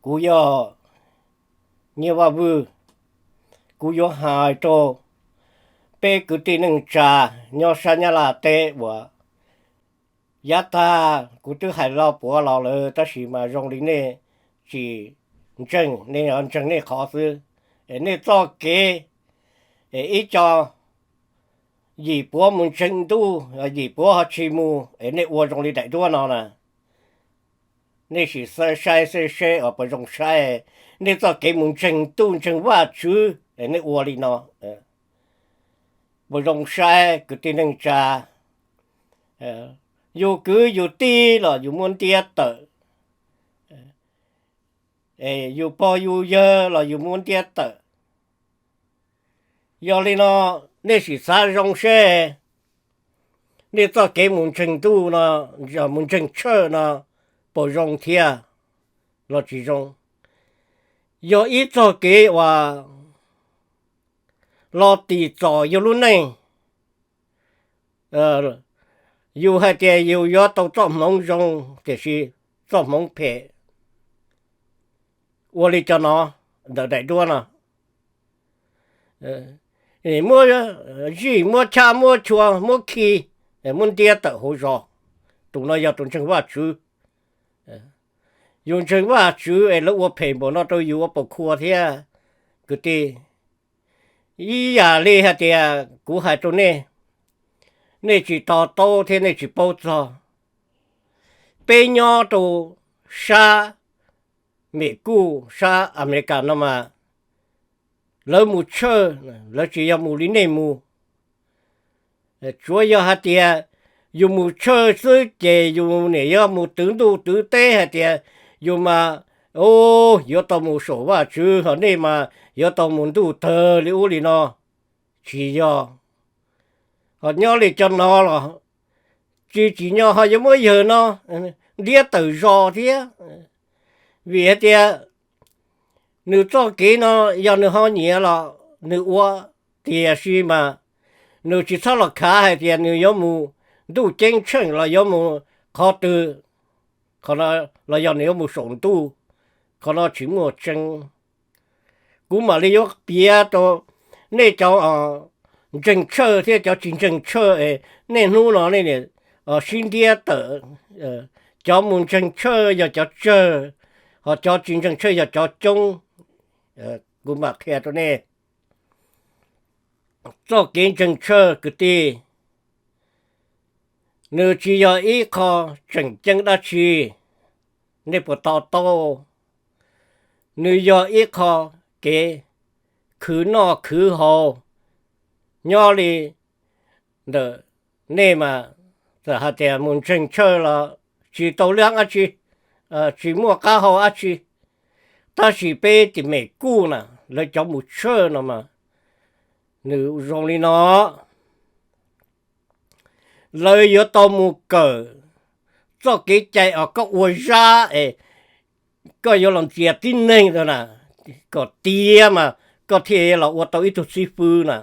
Kuv yog Nyiaj Vaj Vwj, kuv yuav hais rau peb kwv tij neej tsa nyob sab Nyab Laj teb uas yav tag kuv twb hais lo puav los lawm tab sis mas zoo li nej tsis ntseeg, nej ntseeg nej qhov xwb. Nej txoj kev ib co yim puav mus ntseeg ntuj, yim puav ho tsis mus, es nej ua zoo li daim duab no na. Nej sim xav saib seb seb puas zoo saib, nej txoj kev mus ntseeg ntuj ntseeg Vajtswv es nej ua li no puas zoo saib kwv tij neej tsa. Yus kwv yus tij los yus muab ntiab tawm, es yus pog yus yawg los yus muab ntiab tawm. Yog li no, nej sim xav zoo seb nej txoj kev mus ntseeg ntuj no, mus ntseeg tshawj no puas zoo thiab los tsis zoo. Yog ib txoj kev uas los tim txom yus lub neej. Yus hais tias yus yuav tau txoj hmoov zoo tiam sis txoj hmoov phem. Ua li cov no, ntawm daim duab no, muab zij, muab chab, muab tshua, muab khi, muab ntiab tawm hauv zos. Tus no yog tus ntseeg Vajtswv. Yus ntseeg Vajtswv es lawv ua phem npaum no rau yus ua paus khua thiab, kwv tij. Ib yam li hais tias kuv hais rau nej, nej tsis to taub thiab nej tsis paub txog. Peb nyob rau sab Mem Kuj, sab Amelikas no mas, lawv mus tshawj, lawv tsis yog mus li nej mus. Tsuav yog hais tias yus mus tshawj xwb ces yus niam yog mus twv ntuj twv teb hais tias yus mas, o, yuav tau mus saum Vajtswv, ho nej mas yuav tau mus ntuj tawg li ub li no. Tsis yog. Ho nyob li cov no los tsis tsim nyog ho yuav muab yawg no ntiab tawm zos thiab. Vim hais tias nws txoj kev no yog nws ho nyiam los nws ua, tiam sis mas nws tsis txhob los khav hais tias nws yuav mus ntuj ceeb tsheej los yuav mus qhov twg, qhov no, los yog nws yuav mus saum ntuj, qhov no tsis muaj tseeb. Kuv mam li yuav piav rau nej cov ntseeg tshawj thiab cov tsis ntseeg tshawj, niaj hnub no nej sib ntiab tawm. Cov mus ntseeg tshawj yog cov tsawg, ho cov tsis ntseeg tshawj yog cov coob. Kuv mam qhia rau nej. Txoj kev ntseeg tshawj kwv tij, nws tsis yog ib qho tseem ceeb dab tsi, nej puas to taub? Nws yog ib qho kev khwv noj khwv haus nyob li ntawm nej mas, txawm hais tias mus ntseeg tshawj los tsis tau lab dab tsi, tsis muaj qab hau dab tsi. Tab sis peb tim Mem Kuj na, lawv cov mus tshawj no mas nws zoo li no. Lawv yuav tau mus kawm txoj kev cai os, koj ua zab es koj yuav los ntxias tib neeg ntawd na, kom tiav mas koj thiaj los ua tau ib tug xib fwb na.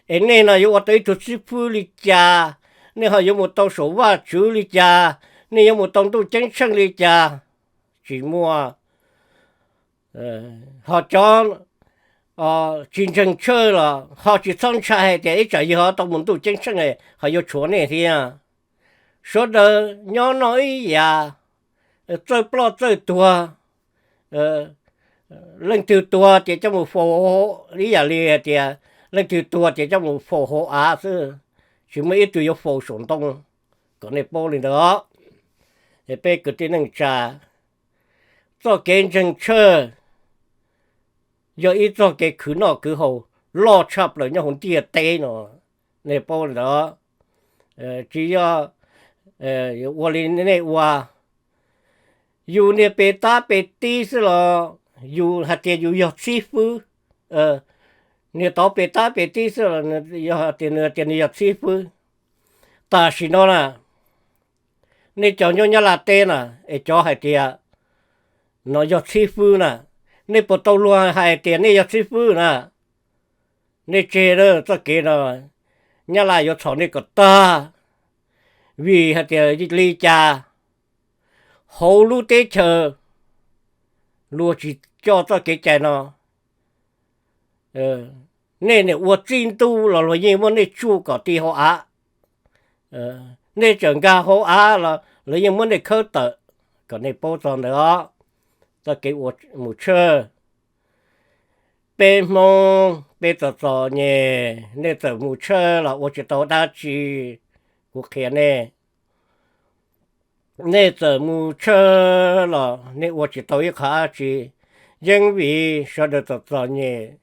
Es nej no yuav ua tau ib tug xib fwb li cas? Nej ho yuav mus tau saum Vajtswv li cas? Nej yuav mus tau ntuj ceeb tsheej li cas? Tsis muaj. Ho cov tsis ntseeg tshawj los ho tsis txhob ntshai hais tias ib tsam yog ho tau mus ntuj ceeb tsheej ho yuav tshuav nej thiab. Sawv daws nyob noj ib yam, txawj ploj txawj tuag, leej twg tuag ces coj mus faus, ib yam li hais tias leej twg tuag ces coj mus faus hauv av xwb, tsis muaj ib tug yuav faus saum ntoo, kom nej paub li ntawd. Es peb kwv tij neej tsa, txoj kev ntseeg tshawj yog ib txoj kev khwv noj khwv haus loj tshaj plaws nyob hauv ntiaj teb no, nej paub li ntawd. Tsis yog ua li nej ua, yus niag pes tab pes tib xwb los yus hais tias yus yog xib fwb. Niag tod pes tab pes tib xwb los yog tias nws tias nws yog xib fwb. Tam sim no na, nej cov nyob Nyab Laj teb na, es cov hais tias no yog xib fwb na, nej puas tau luag hais tias nej yog xib fwb na? Nej tseg txoj kev no, Nyab Laj yuav txhom nej kom tag. Vim hais tias li cas? Hauv lub teb chaws luag tsis coj txoj kev cai no. Nej niam ua txij ntuj los luag yeej muab nej tsuj kom ti hauv av. Nej txawm nkag hauv av los luag yeej muab nej khawb tawm, kom nej paub txog ntawd os. Txoj kev ua mus tshawj, peb Hmoob peb txom txom nyem, nej txawm mus tshawj los ua tsis tau dab tsi. Kuv qhia nej, nej txawm mus tshawj los nej ua tsis tau ib qho dab tsi, yeej vim sawv daws txom txom nyem.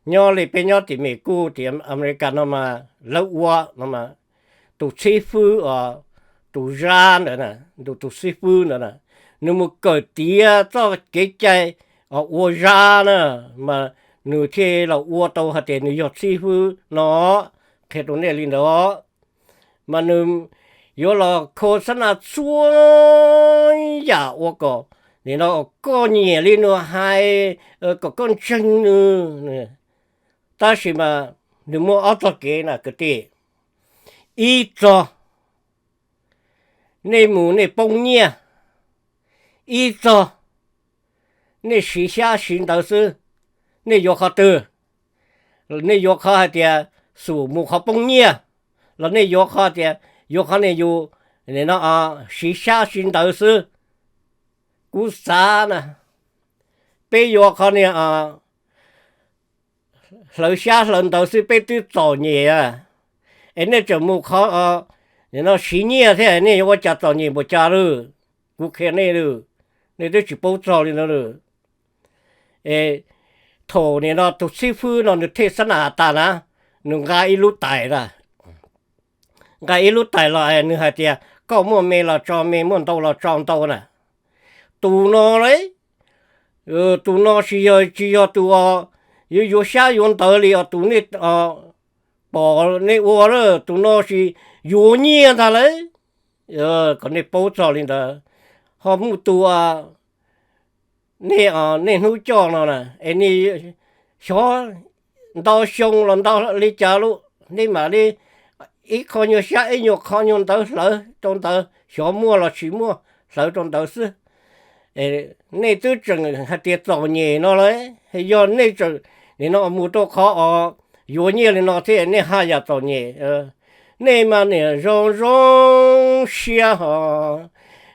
Nyob li peb nyob tim Mes Kuj tim Amelikas no mas lawv ua no, tus xib fwb os, tus zab ntawd, nws tus xib fwb ntawd na, nws mus kawm tiav txoj kev cai ua zab na, mas nws thiaj los ua tau hais tias nws yog xib fwb no. Qhia rau nej li ntawd, mas nws yuav los khau xab nas txhua yam ua kom nim no koj nyiam li nws hais, kom koj ntseeg nws. Tab sis mas nws muaj ob txoj kev na kwv tij. Ib txoj, nej mus nej poob nyiaj. Ib txoj, nej siv xyab siv ntawv xwb. Nej yuav qhov twg? Nej yuav qhov hais tias xum mus qhov poob nyiaj, los nej yuav qhov tias yuav qhov niag yus no siv xyab siv ntawv xwb? Kuv xav na, peb yuav qhov niag hlawv xyab hlawv ntawv xwb peb twb txom nyem. Es nej tseem mus qhov no siv nyiaj thiab, nej yuav ua cas txom nyem npaum cas lawm? Kuv qhia nej lawm, nej twb tsis paub txog li ntawd lawm. Es thaum nim no tus xib fwb no nws thej xab nas tas na, nws nqa ib lub tais a, nqa ib lub tais los nws hais tias koj muaj me los tso me, muaj ntau los tso ntau na. Tus no, tus no tsis yog, tsis yog tus yuav yuav xyab yuav ntawv li os, tus nej pom nej ua, tus no tsis yuav nyiaj ntag lauj. Kom nej paub txog li ntawd, ho muaj tus nej, nej hnub coj no na, es nej xyov ntau xyoo los ntau li cas los nej mam li ib qho nyuag xyab ib nyuag qho nyuag ntawv hlawv rau ntawd, xyov muaj los tsis muaj hlawv rau ntawd xwb. Nej twb tseem hais tias txom nyem no lauj, yog nej tseem nim no mus rau qhov os yuav nyiaj li no thiab nej haj yam txom nyem. Nej mas niam zoo zoo siab ho,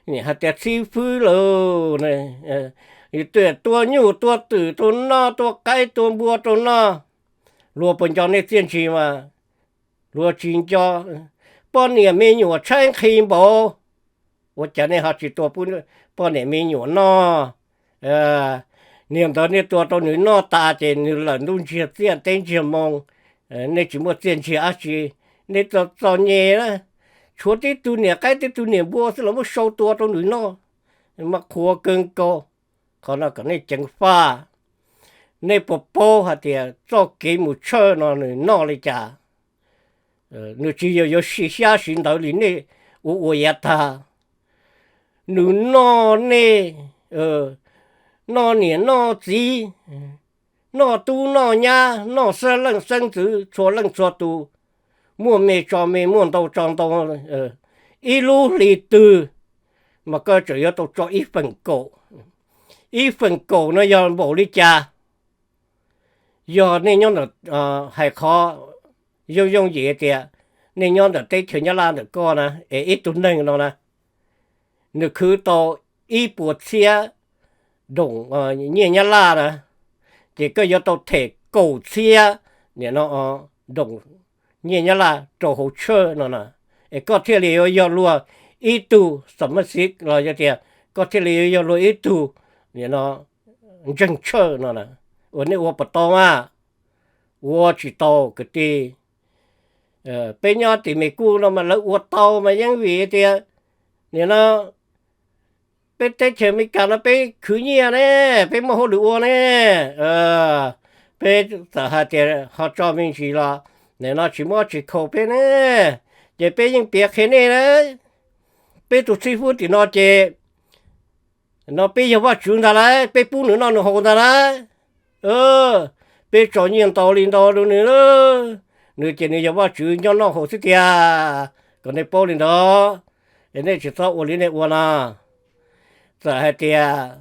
niam hais tias xib fwb lawm, tua nyuj tua twm rau noj, tua qaib tua npua rau noj, luag puas nco nej txiaj ntsig mas? Luag tsis nco. Poj niam me nyuam tshaib nqhis npaum, ua cas nej ho tsis tua poj niam me nyuam noj? Niag ntawd nej tua rau nws noj tas ces nws lawm ntuj ntsiag txiaj teb ntsiag moo, nej tsis muaj txiaj ntsig dab tsi. Nej txom txom nyem na, tshuav tib tug niam qaib tib tug niam npua xwb los muab sau tua rau nws noj, mas qhuav kawg nkaus. Qhov no kom nej ceev faj. Nej puas paub hais tias txoj kev mus tshawj no nws noj li cas? Nws tsis yog yuav siv xyab siv ntawv li nej ua ua yav tag. Nws noj nej, noj niam noj txiv, noj tub noj nyab, noj xeeb leej xeeb ntxwv txhua leej txhua tus, muaj me tso me, muaj ntau tso ntau. Ib lub hli twg mas koj tseem yuav tau tso ib feem kaum. Ib feem kaum no yog npaum li cas? Yog nej nyob ntawm, hais qhov yooj yooj yim tias nej nyob ntawm teb chaws Nyab Laj ntawm koj na, es ib tug neeg no na, nws khwv tau ib puas txhiab doos nyiaj Nyab Laj na, ces koj yuav tau them kaum txhiab nim no doos nyiaj Nyab Laj rau hauv tshawj no na, es koj thiaj li yuav yog luag ib tug xam mab xiv los yog tias koj thiaj li yuav yog luag ib tug nim no ntseeg tshawj no na. Ua nej ua puas tau mas? Ua tsis tau kwv tij. Peb nyob tim Mes Kuj no mas lawv ua tau mas yeej vim tias nim no peb teb chaws Amelikas no peb khwv nyiaj ne, peb muaj hauj lwm ua ne. Peb txawm hais tias ho tso me ntsis los nim no tsis muaj tsis khaus peb ne, ces peb yeej piav qhia nej na. Peb tus xib fwb tim no ces no peb yog Vajtswv ntag lauj, peb pub nws noj nws haus ntag lauj. Peb tso nyiaj ntau li ntau rau nws, nws ces nws yog Vajtswv nyob noj haus xwb tiag. Kom nej paub li ntawd, es nej tsis txhob ua li nej ua no. Txawm hais tias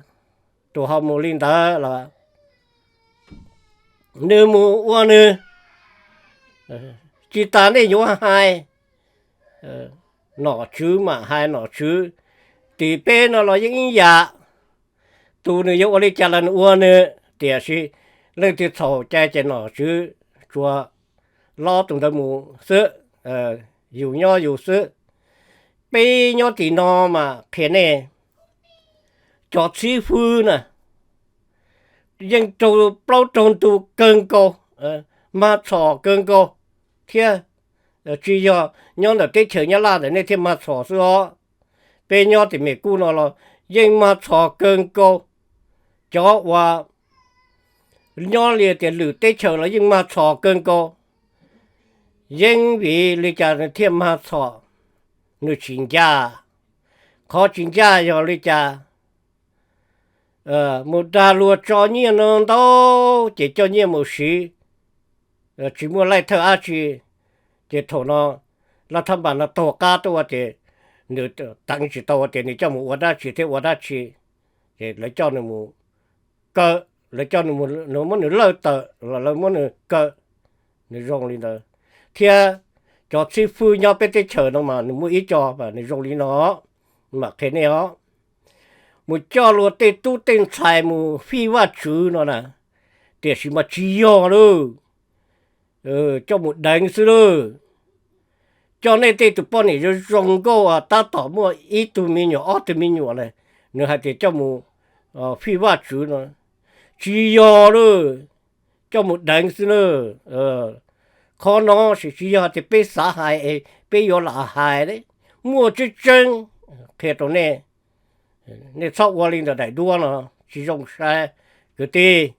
tus ho mus li ntawd los nws mus ua nws, tsis tas nej yuav hais nom tswv mam hais nom tswv, tim peb no los yeej ib yam. Tus nws yuav ua li cas los nws ua nws, tiam sis leej twg txhaum cai ces nom tswv tsuas lob tus ntawd mus xwb, yus nyob yus xwb. Peb nyob tim no mas qhia nej, cov xib fwb na yeej raug plaub raug ntug kawg nkaus, mag txhom kawg nkaus thiab. Tsis yog nyob ntawm teb chaws Nyab Laj ntawm nej thiaj mag txhom xwb os. Peb nyob tim Mes Kuj no los yeej mag txhom kawg nkaus. Cov uas nyob li tias lwm teb chaws los yeej mag txhom kawg nkaus. Yeej vim li cas nws thiaj mag txhom? Nws tsis ncaj. Qhov tsis ncaj yog li cas? Mus dag luag tso nyiaj no ntau, ces coj nyiaj mus siv tsis muaj laij thawj dab tsi. Ces thaum no laj thab npas no taug qab tuaj ua tias nws teev tsis tau ua tias nws coj mus ua dab tsi thiab ua dab tsi, ces lawv coj nws mus kaw, lawv coj nws mus, lawv muab nws lawj tawm los lawv muab nws kaw, nws zoo li ntawd. Thiab cov xib fwb nyob peb teb chaws no mas nws muaj ib co mas nws zoo li no, mam qhia nej os. Mus coj luag tej tub tej ntxhais mus fij Vajtswv no na, tiam sis mas tsis yog lauj, coj mus deev xwb lauj. Coj nej tej tus poj niam zoo zoo nkauj tab tom muaj ib tug me nyuam ob tug me nyuam lawm, nws hais tias coj mus fij Vajtswv no, tsis yog lauj, coj mus deev xwb lauj. Qhov no sis tsis yog tias peb xav hais es peb yuav lam hais, muaj tseeb tseeb qhia rau nej. Nej txhob ua li ntawm daim duab no, tsis zoo saib kwv tij.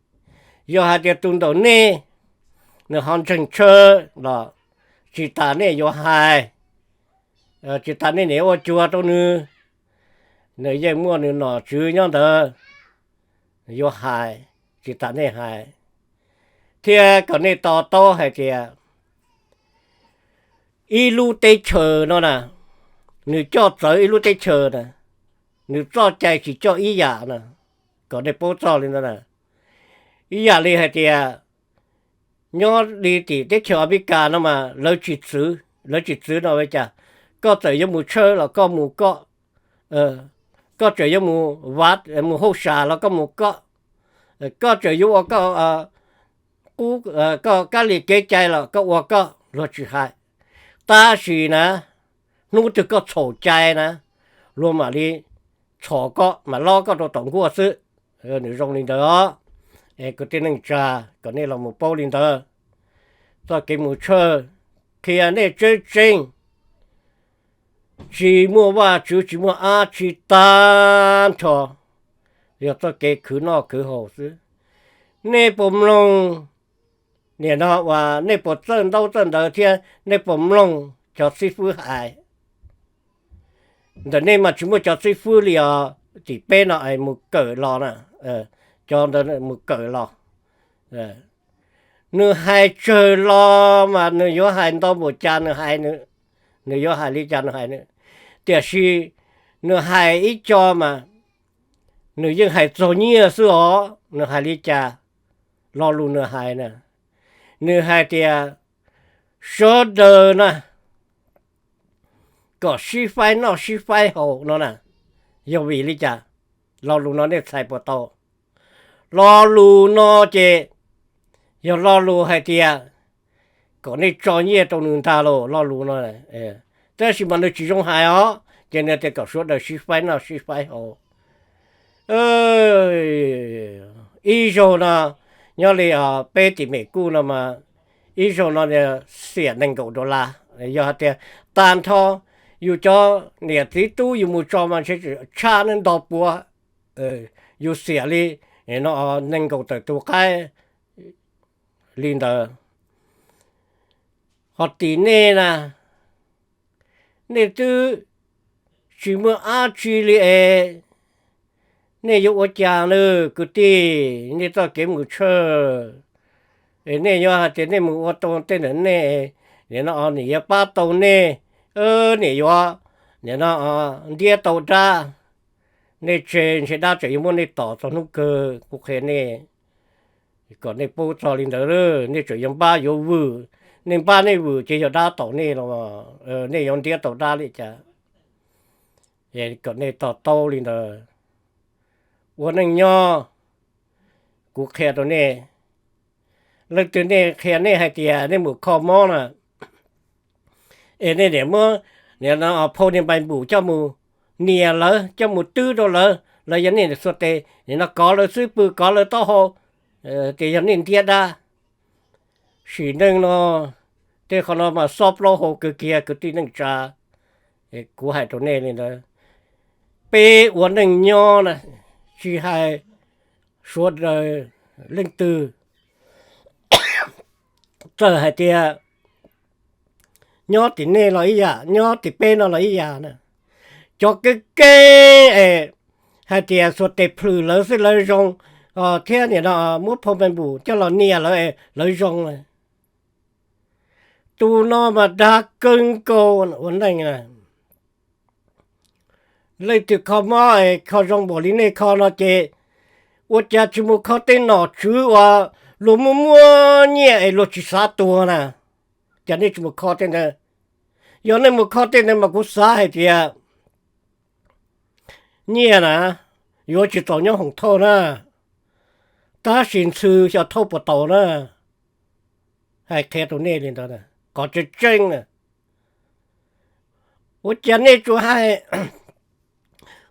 Yog hais tias tus ntawm nej nws ho ntseeg tshawj los tsis tas nej yuav hais, tsis tas nej niam ua cuag rau nws, nws yeej muaj nws nom tswv nyob ntawd yuav hais, tsis tas nej hais. Thiab kom nej to taub hais tias ib lub teb chaws no na, nws coj txawv ib lub teb chaws na, nws txoj cai tsis coj ib yam na, kom nej paub txog li ntawd na. Ib yam li hais tias nyob li tim teb chaws Amelikas no mas lawv tsis txwv, lawv tsis txwv no ua cas koj txawm yuav mus tshawj los koj mus koj, koj txawm yuav mus vav mus hauj sam los koj mus koj, koj txawm yuav ua koj qub, koj kab li kev cai los koj ua koj, luag tsis hais. Tab sis na, hnub twg koj txhaum cai na, luag mam li txhom koj mam lob koj rau tom nkuaj xwb. Nws zoo li ntawd os. Es kwv tij neej tsa, kom nej los mus paub li ntawd. Txoj kev mus tshawj qhia nej tseeb tseeb, tsis muaj Vajtswv tsis muaj dab tsi, tag nrho yog txoj kev khwv noj khwv haus xwb. Nej puas mloog, nim no uas nej puas txawj ntaub txawj ntawv thiab nej puas mloog cov xib fwb hais? Ntawm nej mas tsis muaj cov xib fwb li os, tim peb no es mus kawm los na, cov ntawd mus kawm los. Nws hais tsawg los mas nws yuav hais ntau npaum cas nws hais, nws yuav hais li cas nws hais nws. Tiam sis nws hais ib co mas nws yeej hais txog nyiaj xwb os, nws hais li cas? Lo lus nws hais na, nws hais tias sawv daws na kom sib faib noj sib faib haus no na, yog vim li cas? Lo lus no nej txhais puas tau? Lo lus no ces yog lo lus hais tias kom nej tso nyiaj rau nws ntag lauj, lo lus no. Tab sis mas nws tsis zoo hais os, ces nws tias kom sawv daws sib faib noj sib faib haus. Ib zaug no, nyob li peb tim Mes Kuj no mas, ib zaug no xiam nees nkaum dollar. Yog hais tias tag nrho yus cov niam txiv tub yus mus tso mas ntshe tshaj nto puav, yus xiam li no nees nkaum tawm tus qaib li ntawd. Ho tim nej na, nej twb tsis muaj dab tsi li es nej yuav ua cas na kwv tij? Nej txoj kev mus tshawj es nej yuav hais tias nej mus ua tau tej ntawm nej, nim no nim yuav pab tau nej, nim yuav, nim no ntiab tau dab, Nej tseg ntshe dab tseem yuav muab nej tom txog hnub kawg. Kuv qhia nej kom nej paub txog li ntawd, nej tseem yuav npab yuav vwm. Nej npab nej vwm ces yog dab tom nej los nej yuav ntiab tau dab li cas. Kom nej to taub li ntawd, ua neej nyob. Kuv qhia rau nej, leej twg nej qhia nej hais tias nej mus kho mob na, es nej niam muab phau niag npais npum coj mus nias lawv, coj mus twb rau lawv, lawv yog nej niam xuas tes, nim no kov lawv xub pwg, kov lawv taub hau, tias yog nej ntiab dab. Sim neej no tej qhov no mas xob plaub hau kawg kiag kwv tij neej tsa. Kuv hais rau nej li ntawd, peb ua neej nyob na, tsis hais suav daws leej twg, txawm hais tias nyob tim nej los ib yam, nyob tim peb no los ib yam na. Cov keeb keeb es hais tias xuas tes plhws lawv xwb lawv zoo, thiab nim no muab phau npais npum coj los nias lawv es lawv zoo. Tus no mas dag kawg nkaus ua neej na. Leej twg kho mob es kho zoo npaum li nej kho no ces ua cas tsis mus kho tej nom tswv uas luag muaj muaj nyiaj es luag tsis xav tuag na? Cas nej tsis mus kho tej ntawd? Yog nej mus kho tej ntawd mas kuv xav hais tias nyiaj na yuav tsis txaus nyob hoom thauj na, tab sis ntxhw xyov thauj puas tau na. Hais qhia rau nej li ntawd, qhov tseeb tseeb na. Ua cas nej tsuas hais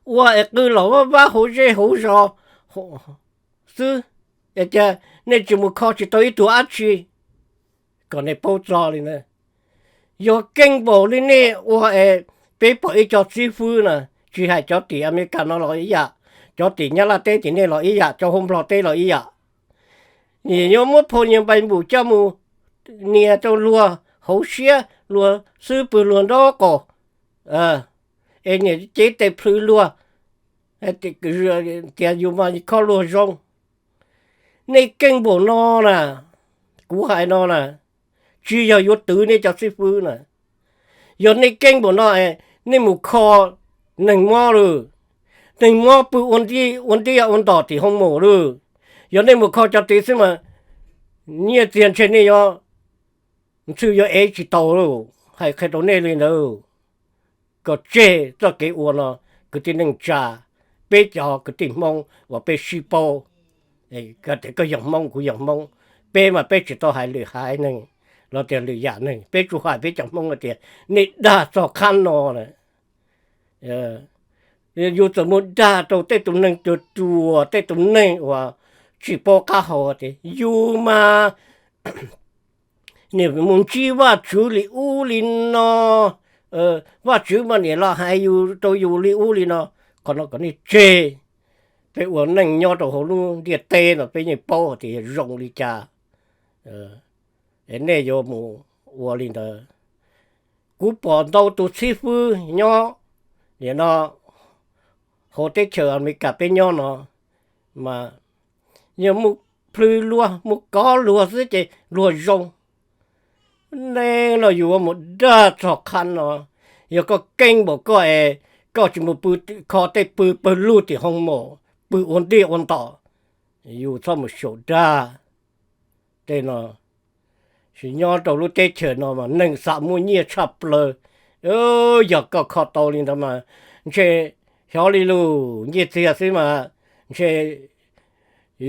ua es qw los vab vab hauv zej hauv zos xwb, es cas nej tsis mus kho tsis tau ib tug dab tsi? Kom nej paub txog li na, yog keej npaum li nej ua es peb pom ib co xib fwb na, tsis hais cov tim Amelikas no los ib yam, cov tim Nyab Laj teb tim nej los ib yam, cov hauv Nplog teb los ib yam, nim yuav muab phau niag npais npum coj mus nias rau luag hauv siab, luag xub pwg, luag nraub qaum, es niam cev tes plhws luag, tias yus mas kho luag zoo. Nej keej npaum no na, kuv hais no na, tsis yog yuav twv nej cov xib fwb na. Yog nej keej npaum no, nej mus kho neeg mob lawm, neeg mob pw ua ntiaj ua ntom tim hoo maum lawm. Yog nej mus kho cov tid xwb mas nyiaj txiag ntshe nej yuav, ntxhw yuav ev tsis tau lawm. Hais qhia rau nej li ntawd, kom tseg txoj kev ua no, kwv tij neej tsa, peb cov kwv tij Hmoob uas peb sib paub, tias koj yog Hmoob kuv yog Hmoob, peb mas peb tsis tau hais lwm haiv neeg los tias lwm yam neeg, peb tsuas hais peb cov Hmoob hais tias nej dag txog qhab no na. Yus txawm mus dag rau tej tus neeg ruam ruam, tej tus neeg uas tsis paub qab hau tias yus mas nim mus ntsib Vajtswv li ub li no, Vajtswv mas nim los hais yus rau yus li ub li no. Qhov no kom nej tseg. Peb ua neej nyob rau hauv lub ntiaj teb no peb yeej paub tias zoo li cas, es nej yuav mus ua li ntawd. Kuv pom ntau tus xib fwb nyob nim no hauv teb chaws Amelikas peb nyob no mas yog mus plhws luag mus kov luag xwb ces luag zoo. Nej los yus ua mus dag txog qhab no, yog koj keej npaum koj es koj tsis mus pw, kho tej pw pawg lug tim hoo maum, pw ua ntiaj ua ntom, yus txhob mus xyaum dag. Tej no, sis nyob rau lub teb chaws no mas neeg xav muaj nyiaj tshaj plaws. Yog koj kho tau li ntawd mas ntshe xyov li lus nyiaj txiag xwb mas ntshe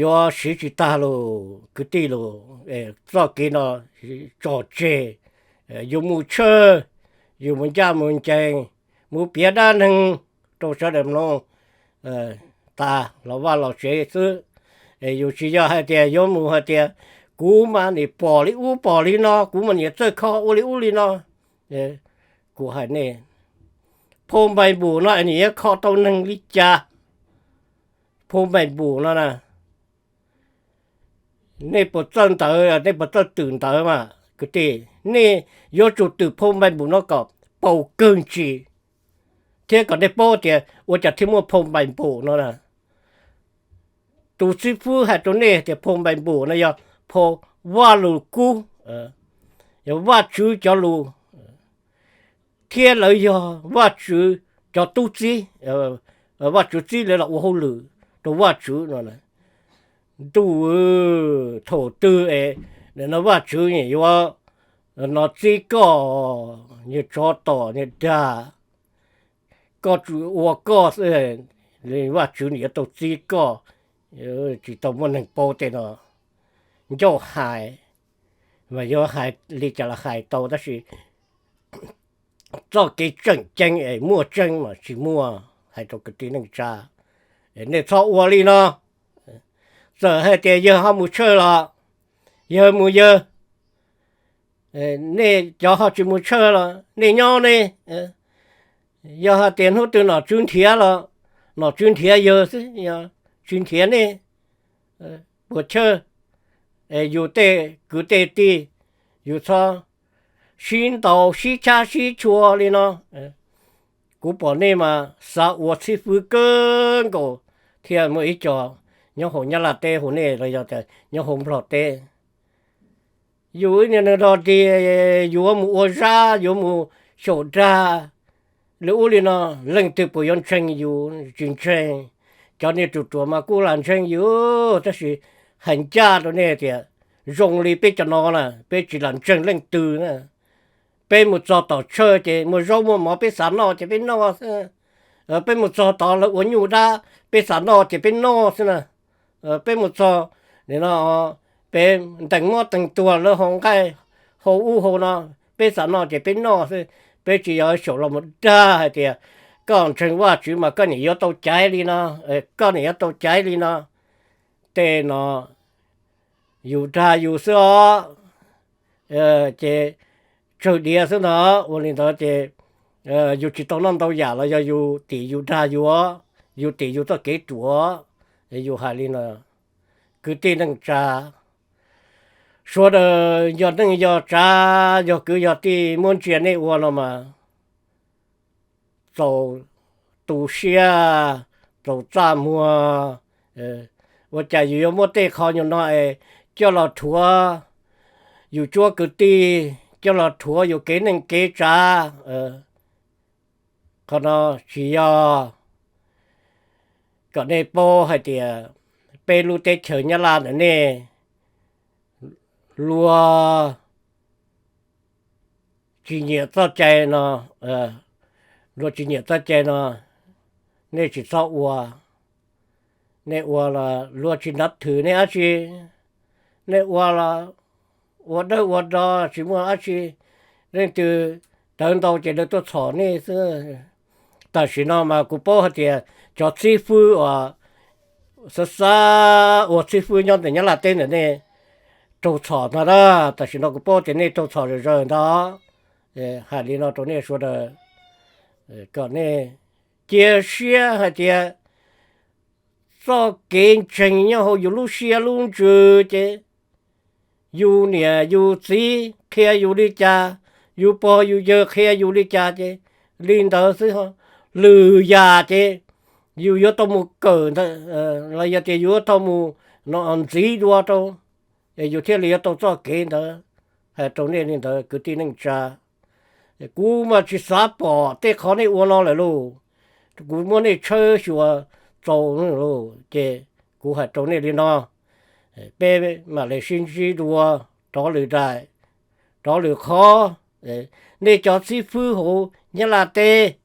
yuav siv tsis tag lus kwv tij lus. Txoj kev no tso tseg, yuav mus tshawj, yus mus ncaj mus ncees, mus piav dab neeg rau sawv daws mloog tas los vaj los tsev xwb. Yus tsis yog hais tias yuav mus hais tias kuv mas nim pom li ub pom li no, kuv mas nim txawj kho ua li ub li no. Kuv hais nej, phau npais npum no nim yuav kho tau neeg li cas? Phau npais npum no na, nej puas txawj ntawv, nej puas txawj twm ntawv mas kwv tij, nej yuav tsum twm phau npais npum no kom paus kawg ntsis, thiab kom nej paub tias ua cas thiaj muaj phau npais npum no na. Tus xib fwb hais rau nej tias phau npais npum no yog phau Vaj Lus Kub, yog Vajtswv cov lus, thiab lawv yog Vajtswv cov tub txib, Vajtswv txib lawv los ua hauj lwm rau Vajtswv no. Ntuj, thaum twg es no Vajtswv yuav no txib koj, niag tsov tom niag dag, koj tsuas ua koj xwb, Vajtswv nws yuav tau txib koj. Tsis tau muaj neeg paub tej no. Ncauj hais, mas yuav hais li cas los hais tau, tab sis txoj kev tseem ceeb es muaj tseeb mas tsis muaj. Hais rau kwv tij neej tsa, nej txhob ua li no. Txawm hais tias yawg ho mus tshawj los yawg mus yawg, nej cov ho tsis mus tshawj los nej nyob nej. Yog hais tias hnub twg nom tswv nrhiav los nom tswv nrhiav yawg xwb, tsis nrhiav nej. Puas chawj, yus tej kwv tej tij, yus txhob sib ntaus sib chab sib tshua li no. Kuv pom nej mas xav ua txhib fwb kawg nkaus, thiaj muaj ib co nyob hauv Nyab Laj teb hu nej los yog tias nyob hauv Nplog teb. Yus ib niag neeg dog dig, yuav mus ua zab, yuav mus xyaum dag li ub li no, leej twg puas yuav ntseeg yus? Tsis ntseeg. Cov niag ruam ruam mas kuj lam ntseeg yus, tab sis hais ncaj rau nej tias zoo li peb cov no na, peb tsis lam ntseeg leej twg na. Peb mus txog tom tshawj ces muaj zaub muaj mov peb xav noj ces peb noj xwb. Peb mus txog tod lawv ua nyuj dab peb xav noj ces peb noj xwb na. Peb mus txog no, peb ntees mob tees tuag lawv hau nqaij hau ub hau no, peb xav noj ces peb noj xwb. Peb tsis yog xyaum los mus dag hais tias koj ntseeg Vajtswv mas koj niam yuav tau caiv li no, koj niam yuav tau caiv li no. Tej no yus dag yus xwb os. Ces tsawg diav xwb ntag. Ua li ntawd ces yus tsis tau noj ntau yam los yog yus tim yus dag yus, yus tim yus txoj kev ruam. Yus hais li no, kwv tij neej tsa, sawv daws yog neej yog tsav yog kwv yog tij muab ntsia nej ua no mas txaus tu siab, txaus txaj muag. Ua cas yus yuav muab tej qhov nyuag no es coj los rhuav yus cuab kwv tij, coj los rhuav yus kev neej kev tsav? Qhov no tsis yog. Kom nej paub hais tias peb lub teb chaws Nyab Laj ntawm nej luag tsis nyiam txoj cai no, luag tsis nyiam txoj cai no, nej tsis txhob ua. Nej ua los luag tsis nab thwm nej dab tsi. Nej ua los ua dawb ua do tsis muaj dab tsi. Leej twg tawv ntau ces lawv tuaj txhom nej xwb. Tam sim no mas kuv paub hais tias cov txib fwb uas xav xav ua txib fwb nyob ntawm Nyab Laj teb ntawm nej raug txhom ntag na. Tam sim no kuv paub tias nej raug txhom zawm zaws ntag. Hais li no rau nej sawv daws, kom nej cia siab hais tias txoj kev ntseeg nyob hauv yus lub siab lub ntsws ces yus niam yus txiv qhia yus li cas, yus pog yus yawg qhia yus li cas ces li ntawd xwb. Lwm yam ces yus yuav tau mus kawm ntawd, los yog tias yus yuav tau mus no ntxiv dua rau, es yus thiaj li yuav tau txoj kev ntawd. Hais rau nej li ntawd kwv tij neej tsa. Kuv mas tsis xav pom tej qhov nej ua no lawm lauj. Kuv muab nej tshawb xyuas txaus lauj, ces kuv hais rau nej li no, peb mam li sib ntsib dua rov lwm daim, rov lwm qhov. Nej cov xib fwb hauv Nyab Laj teb,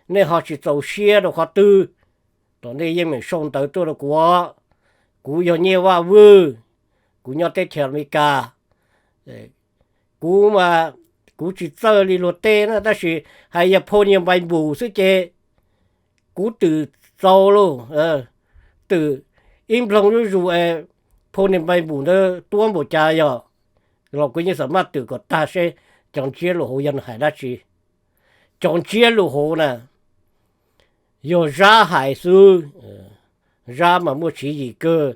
nej ho tsis txaus siab rau qhov twg? Tom nej yeej meem sau ntawv tuaj rau kuv. Kuv yog Nyiaj Vaj Vwj, kuv nyob teb chaws Amelikas. Kuv mas kuv tsis txawj li luag teb na, tab sis hais yog phau niag npai npus xwb ces kuv twm txaus lauj. Twm ib nploog zuj zus es phau niag npai npus ntawd tuab npaum cas yog los kuv yeej xam maj twm kom tag seb cov ntsiab lus hauv yog nws hais dab tsi. Cov ntsiab lus hauv na, yog Zab hais xwb. Zab mas muaj tswv yim kawg,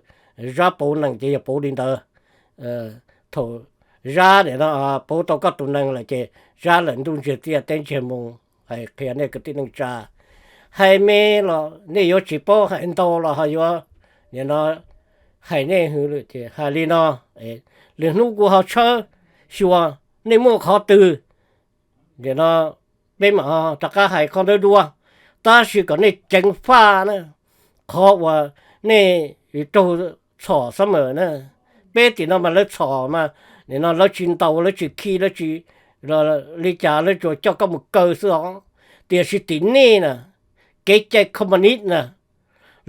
Zab pauv nees ces yog pauv li ntawd. Thaum Zab nim no pauv tau koj tus nees lawm ces Zab lawm ntuj ntsiag txiaj teb ntsiag moo. Hais qhia nej kwv tij neej tsa, hais me los nej yuav tsis paub, hais ntau los ho yuav nim no hais nej hwv. Hais li no, lwm hnub kuv ho tshawb xyuas nej muaj qhov twg, nim no peb mam rov qab hais qhov ntawd dua. tab sis kom nej ceev faj na, qhov uas nej raug txhom xab mem na. Peb tim no mas lawv txhom mas, nim no lawv tsis ntaus, lawv tsis khi, lawv tsis li cas, lawv tsuas coj koj mus kaw xwb os. Tiam sis tim nej na, kev cai communist na,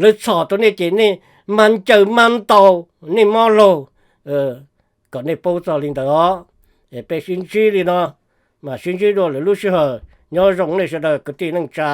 lawv txhom tau nej ces nej mas ncaws mas ntaus, nej mob laug, kom nej paub txog li ntawd os. Peb sib ntsib li no, mas sib ntsib dua lwm lub sij hawm. Nyob zoo nej sawv daws kwv tij neej tsa.